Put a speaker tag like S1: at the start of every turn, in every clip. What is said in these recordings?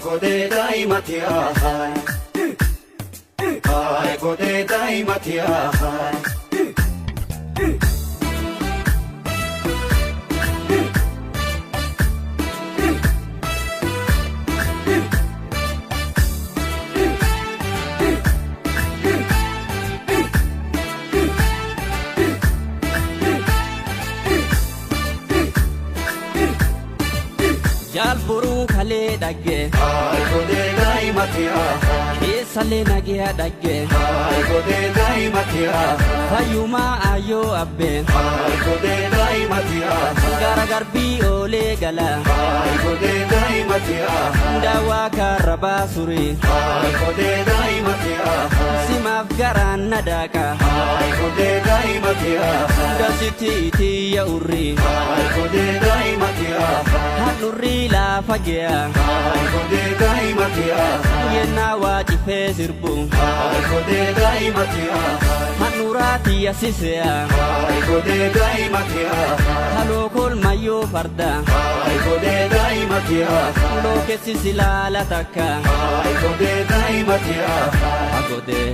S1: Godee daa'imati haa. Haay godee daa'imati haa.
S2: Jaal boruu kalee dhagge.
S1: Haay godee daa'imati haa.
S2: Keessallee nagee dhagge.
S1: Haay godee daa'imati haa.
S2: Fayyumaa ayyoo abbee.
S1: Haay godee daa'imati haa.
S2: Gara garbii oolee gala.
S1: Haay godee daa'imati haa.
S2: Daawaa karra baasuri.
S1: Haay godee daa'imati haa.
S2: Simaaf garaan na daaqa.
S1: Haay godee daa'imati haa.
S2: Dasitti itiyya urri.
S1: Haay godee daa'imati haa.
S2: Handhurri laafa ge'a.
S1: Haay godee daa'imati haa.
S2: Yennaa waa cifee sirbu.
S1: Haay godee daa'imati haa.
S2: Handhuraa sise'a.
S1: Haay godee daa'imati haa.
S2: Haloo kolmayyoo farda.
S1: Haay godee daa'imati haa.
S2: Lookessi silaala takka.
S1: Haay godee daa'imati haa.
S2: Godee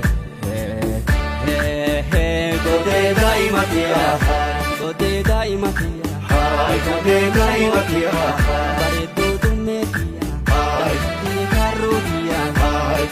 S2: hee hee hee
S1: Godee daa'imati haa.
S2: Godee daa'imati haa.
S1: Haay godee daa'imati haa.
S2: Bareedduu dummee kiyya.
S1: Haay
S2: Karruu kiyya.
S1: haay.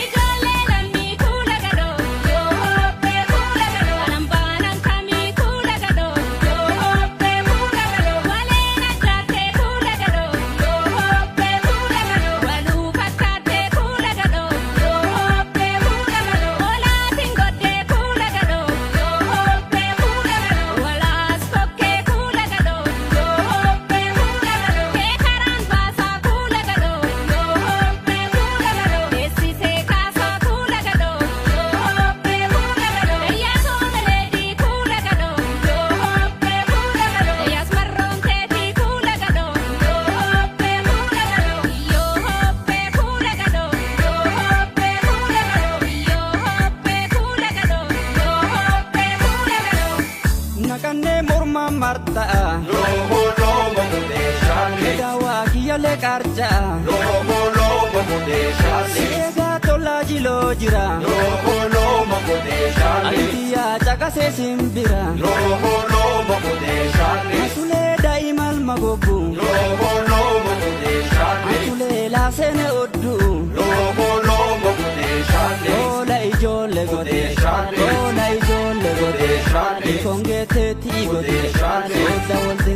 S3: Ijoollee lammii kuula gadoo yoo hobbee kuula gadoo alambaanan kamii kuula gadoo yoo hobbee kuula gadoo waleen addaatee kuula gadoo yoo hobbee kuula gadoo waluu fakkaatee kuula gadoo yoo hobbee kuula gadoo olaatiin godhee kuula gadoo yoo hobbee kuula gadoo walaas kokkee kuula gadoo yoo hobbee kuula gadoo keekaraan baasaa kuula gadoo yoo hobbee kuula gadoo teessisee kaasaa kuula gadoo yoo hobbee kuula gadoo iyyaasuu meleedii kuula gadoo yoo hobbee kuula gadoo iyyaas marroon teetii kuula gadoo yoo hobbee kuula gadoo yoo hobbee kuula gadoo yoo hobbee kuula gadoo yoo hobbee kuula gadoo yoo hobbee kuula gadoo.
S2: Naqannee morma marta'a.
S1: Loomo loomo godee shaalee.
S2: Daawaa kiyyalee qarca'a.
S1: Loomo loomo godee shaalee.
S2: Eegaa tolaa jiloo jira.
S1: Loomo loomo godee shaalee.
S2: Atiyaa caqasee simbira.
S1: Loomo loomo godee shaalee.
S2: Asulee daa'imal magobbu.
S1: Loomo loomo godee shaalee.
S2: Asulee laaseene odduu.
S1: Loomo loomo godee shaalee.
S2: Oola ijoollee godee.
S1: Godee shaalee.
S2: Oola ijoollee godee.
S1: Godee shaalee.
S2: Kongeeteetii godee.